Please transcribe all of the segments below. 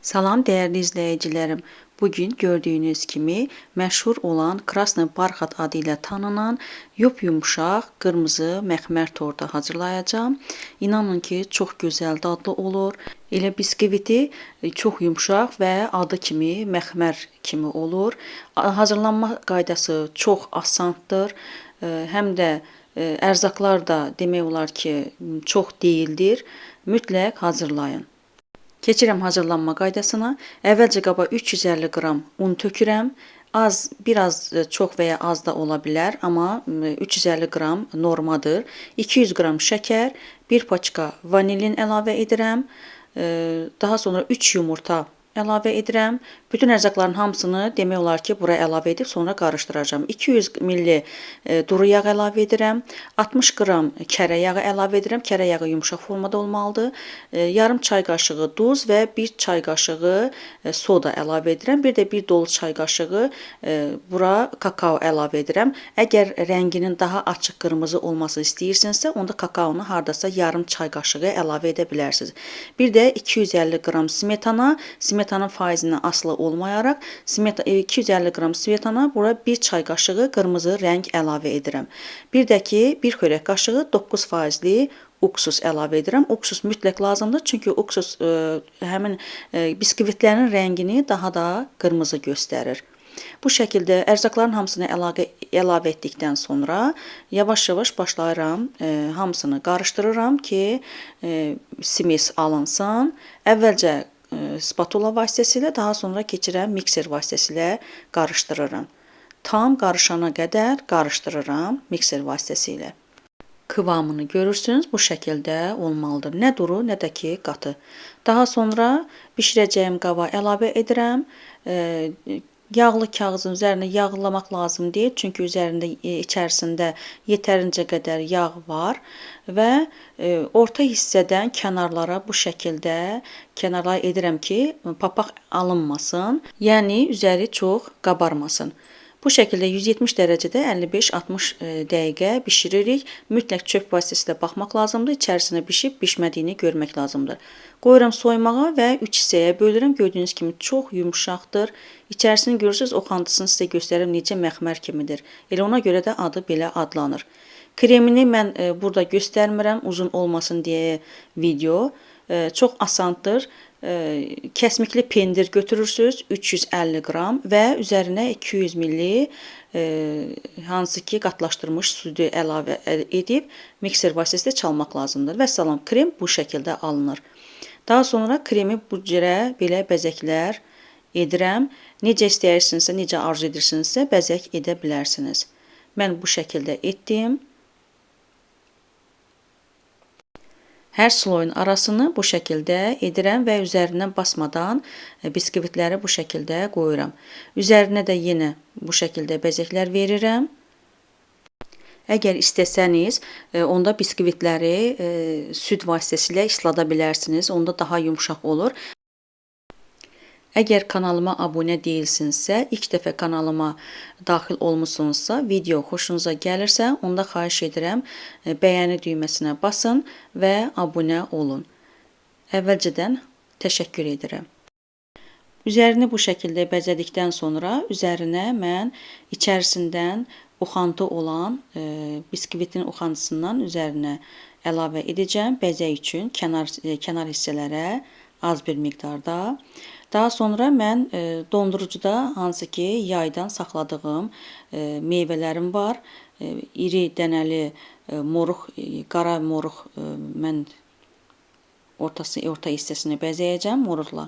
Salam dəyərli izləyicilərim. Bugün gördüyünüz kimi məşhur olan Krasny Barxat adı ilə tanınan yup-yumşaq qırmızı məxmər tortu hazırlayacağam. İnanın ki, çox gözəl dadlı olur. Elə biskviti çox yumşaq və adı kimi məxmər kimi olur. Hazırlanma qaydası çox asandır. Həm də ərzaqlar da demək olar ki, çox deyildir. Mütləq hazırlayın. Keçirəm hazırlanma qaydasına. Əvvəlcə qaba 350 qram un tökürəm. Az, biraz çox və ya az da ola bilər, amma 350 qram normadır. 200 qram şəkər, 1 paçka vanilin əlavə edirəm. Daha sonra 3 yumurta əlavə edirəm. Bütün ərzaqların hamısını demək olar ki, bura əlavə edib sonra qarışdıracağam. 200 milli duru yağ əlavə edirəm. 60 qram kərə yağı əlavə edirəm. Kərə yağı yumşaq formada olmalıdır. Yarım çay qaşığı duz və 1 çay qaşığı soda əlavə edirəm. Bir də 1 dolu çay qaşığı bura kakao əlavə edirəm. Əgər rənginin daha açıq qırmızı olmasını istəyirsinizsə, onda kakaonu hardasa yarım çay qaşığı əlavə edə bilərsiniz. Bir də 250 qram smetana, smetanın faizindən asılı olmayaraq 250 qram smetana bura 1 çay qaşığı qırmızı rəng əlavə edirəm. Bir də ki, 1 xörək qaşığı 9 faizli uksus əlavə edirəm. Uksus mütləq lazımdır, çünki uksus həmin biskvitlərin rəngini daha da qırmızı göstərir. Bu şəkildə ərzaqların hamısını əlavə etdikdən sonra yavaş-yavaş başlayıram, hamısını qarışdırıram ki, simis alınsın. Əvvəlcə spatula vasitəsilə, daha sonra keçirəm mikser vasitəsilə qarışdırıram. Tam qarışana qədər qarışdırıram mikser vasitəsilə. Kıvamını görürsünüz, bu şəkildə olmalıdır. Nə duru, nə də ki qatı. Daha sonra bişirəcəyim qaba əlavə edirəm. Yağlı kağızın üzərinə yağlamaq lazım deyil, çünki üzərində, içərisində yetərincə qədər yağ var və orta hissədən kənarlara bu şəkildə kənarlara edirəm ki, papaq alınmasın, yəni üzəri çox qabarmasın. Bu şəkildə 170 dərəcədə 55-60 dəqiqə bişiririk. Mütləq çöp vasitəsilə baxmaq lazımdır. İçərisinə bişib bişmədiyini görmək lazımdır. Qoyuram soymağa və 3 hissəyə bölürəm. Gördüyünüz kimi çox yumşaqdır. İçərisini görürsünüz, oxantısını sizə göstərirəm necə məxmər kimidir. Elə ona görə də adı belə adlanır. Kremini mən burada göstərmirəm, uzun olmasın deyə video. Çox asandır. Kəsmikli pendir götürürsünüz 350 qram və üzərinə 200 milli hansı ki qatlaşdırılmış südü əlavə edib mikser vasitəsilə çalmaq lazımdır. Vəssalam, krem bu şəkildə alınır. Daha sonra kremi bu cürə belə bəzəklər edirəm. Necə istəyirsinizsə, necə arzu edirsinizsə bəzək edə bilərsiniz. Mən bu şəkildə etdim. Hər sloyun arasını bu şəkildə edirəm və üzərindən basmadan biskvitləri bu şəkildə qoyuram. Üzərinə də yenə bu şəkildə bəzəklər verirəm. Əgər istəsəniz, onda biskvitləri süd vasitəsilə islada bilərsiniz. Onda daha yumşaq olur. Əgər kanalıma abunə deyilsinizsə, ilk dəfə kanalıma daxil olmusunuzsa, video xoşunuza gəlirsə, onda xahiş edirəm, bəyəni düyməsinə basın və abunə olun. Əvvəlcədən təşəkkür edirəm. Üzərini bu şəkildə bəzədikdən sonra üzərinə mən içərisindən oxantı olan biskvitin oxantısından üzərinə əlavə edəcəm bəzək üçün kənar hissələrə az bir miqdarda. Daha sonra mən dondurucuda hansı ki yaydan saxladığım meyvələrim var. İri dənəli moruq, qara moruq mən orta hissəsini bəzəyəcəm moruqla.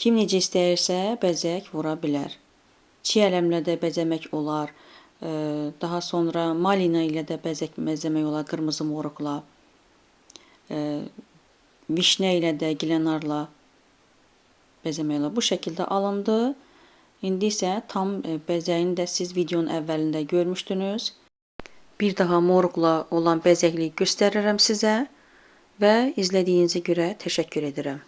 Kim necə istəyirsə bəzək vura bilər. Çiy ələmlə də bəzəmək olar. Daha sonra malina ilə də bəzəmək olar, qırmızı moruqla. Vişnə ilə də, gilenarla bəzəmək olar. Bu şəkildə alındı. İndi isə tam bəzəyini də siz videonun əvvəlində görmüşdünüz. Bir daha moruqla olan bəzəkliyi göstərirəm sizə və izlədiyinizə görə təşəkkür edirəm.